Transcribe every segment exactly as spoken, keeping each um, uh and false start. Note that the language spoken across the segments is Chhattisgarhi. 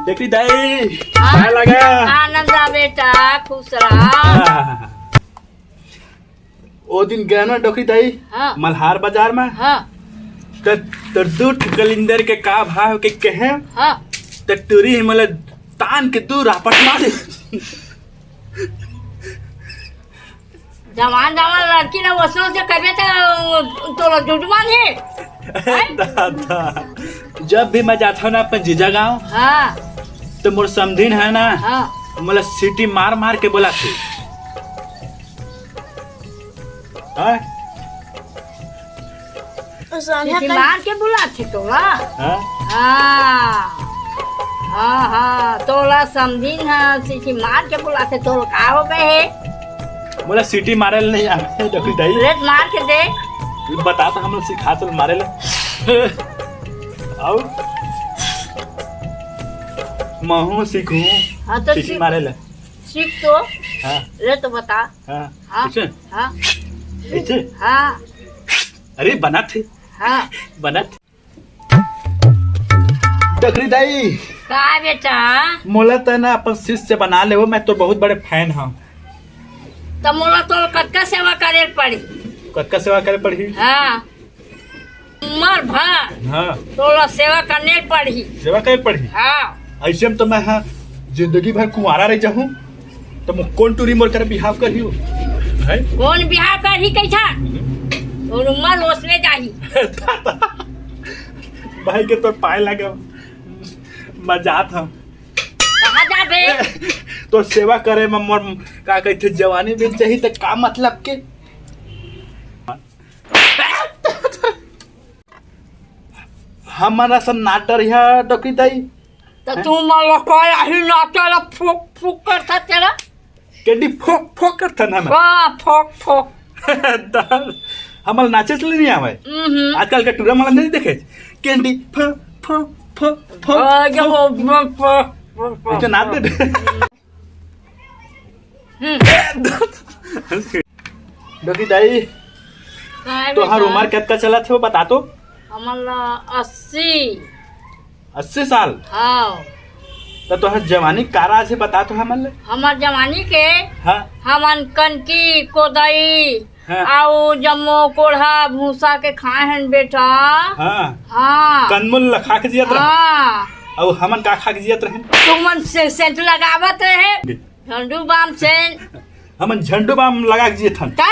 डोकरी दाई, हाँ? पाय लगा। आनंद रहा बेटा, खुश रहा। हाँ। ओ दिन गए ना डोकरी दाई, हाँ। मल्हार बाजार में। हाँ। त तोर दू ठो कलिंदर के का भाव के कहे? हाँ। त टूरी ही मोला तान के दू रापट मारे। जवान जवान लड़की ना वसनो से करबे त तोला जुटमान हे। हैं? दादा, जब भी मैं जाता हूँ ना अपन जीजा गाँव, हाँ। तो मोर समधिन है ना, हाँ। मोला सीटी मार मार के बोला थे। हाँ? सीटी मार के बुलाथे तोला? हाँ? हाँ। हाँ, हाँ, तोला समझिन हा, सीटी मार के बुलाथे, तोला का हो गए हे? मोला सीटी मारे ल नहीं आवे, डोकरी दाई। ले मार के दे। बता तो हम लोग सिखा तो मारे ले। आओ। महू सीखूं। हाँ, तो सीटी सीख। मारे ले। सीख तो। हाँ। ले तो बता। हाँ। हाँ। ऐसे? हाँ। ऐसे? हाँ। अरे, बना थे। हाँ। बना थे। डोकरी दाई। का बेटा? मोला त ना अपन शिष्य बना लेवो, मैं तो बहुत बड़े fan हूँ। त मोला तो कतका सेवा करे पड़ी? कतका सेवा करे पड़ी? हाँ। उमर भर हाँ। तोला सेवा करने पड़ही। सेवा करे पड़ही? हाँ। ऐसे में तो मैं, हाँ, जिंदगी भर कुंवारा रह जाहूँ, तो मो-, कौन टूरी मोर करे बिहाव करही हो? हैं? कौन बिहाव करही कैसा? हम्म। तोर उमर ओसने जाही। भाई के तोर पाय लगे, मैं जात हूँ। कहाँ जाबे? तो सेवा करे में मोर, का कहते, जवानी बीत जाही, त का मतलब के? हमन असन ना डरिहा, डोकरी दाई। त हैं? तू मन ल का आही नाचे ल फुक फुक करथा तेला? केंडी फोक फोक करथन हमन। हाँ, फोक फोक। त हमन नाचे ले नहीं आवे। हम्म। आजकल के टूरा मन नहीं देखे। केंडी फो फो फो फो। हाँ, ये फो। वो, वो, वो, वो, वो, इतना नाच दे। हम्म। डोकरी दाई, काय तोहार बेटा? उमर कतका चलत हे, वो बता तो। हमन ला अस्सी। अस्सी साल? हाँ। त तोहार जवानी का राज हे, बता तो हमन ले। हमर जवानी के हाँ। हमन कनकी, कोदई, हाँ। अउ जम्मो कोढ़ा भूसा के खाए हन बेटा। हाँ। हाँ। कंदमूल ल खा के जियत रहे। हाँ। अउ हमन का खा के जियत रहे? तुमन से सेंट लगावत रहे। झंडू बाम सेंट। हमन झंडू बाम लगा के जियत हन। का?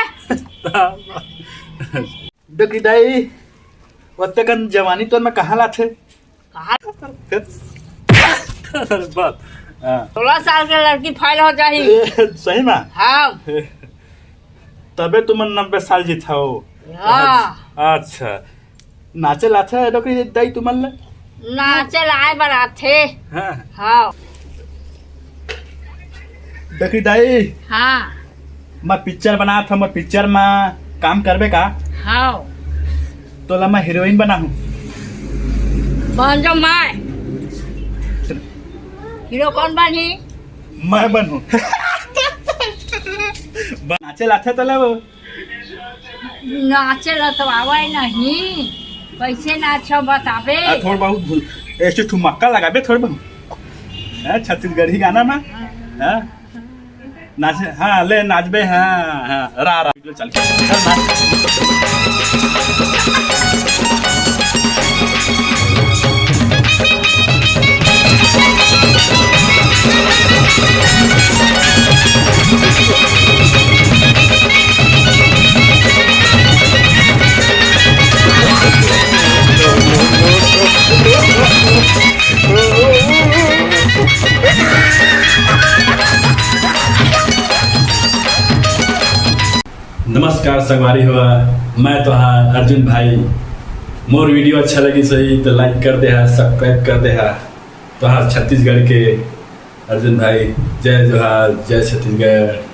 डोकरी दाई, ओतकन जवानी तोर में कहाँ लाथे? कहाँ? बस। हाँ। सोलह साल के लड़की फेल हो जाही। ए, सही में? हाँ। तबे तुमन नब्बे साल जीत हो। हाँ। अच्छा। नाचे लाथे डोकरी दाई तुमन ले? नाचे लाए बर आथे। हाँ। हाँ। डोकरी दाई। हाँ। मैं पिक्चर बनात हूँ, मैं पिक्चर में काम करबे का? हाँ। तोला मैं हीरोइन बनाहूँ। बन जो मैं। हीरो कौन बनही? मैं बनहूँ। नाचे लाथे तोला वो? नाचे ला तो आवे नहीं, कैसे नाचो बताबे? आ, थोड़ बहुत भूल, ऐसे ठुमक्का लगाबे थोड़ बहुत। हाँ, छत्तीसगढ़ी गाना में। हाँ। हाँ? नाचे, हाँ, ले नाचबे, हाँ, हाँ, रा, रा। चल, चल, नाच। नमस्कार संगवारी हो, मैं तोहार अर्जुन भाई। मोर वीडियो अच्छा लगिस होही तो like कर देहा, subscribe कर देहा। तोहार छत्तीसगढ़ के अर्जुन भाई। जय जोहार, जय छत्तीसगढ़।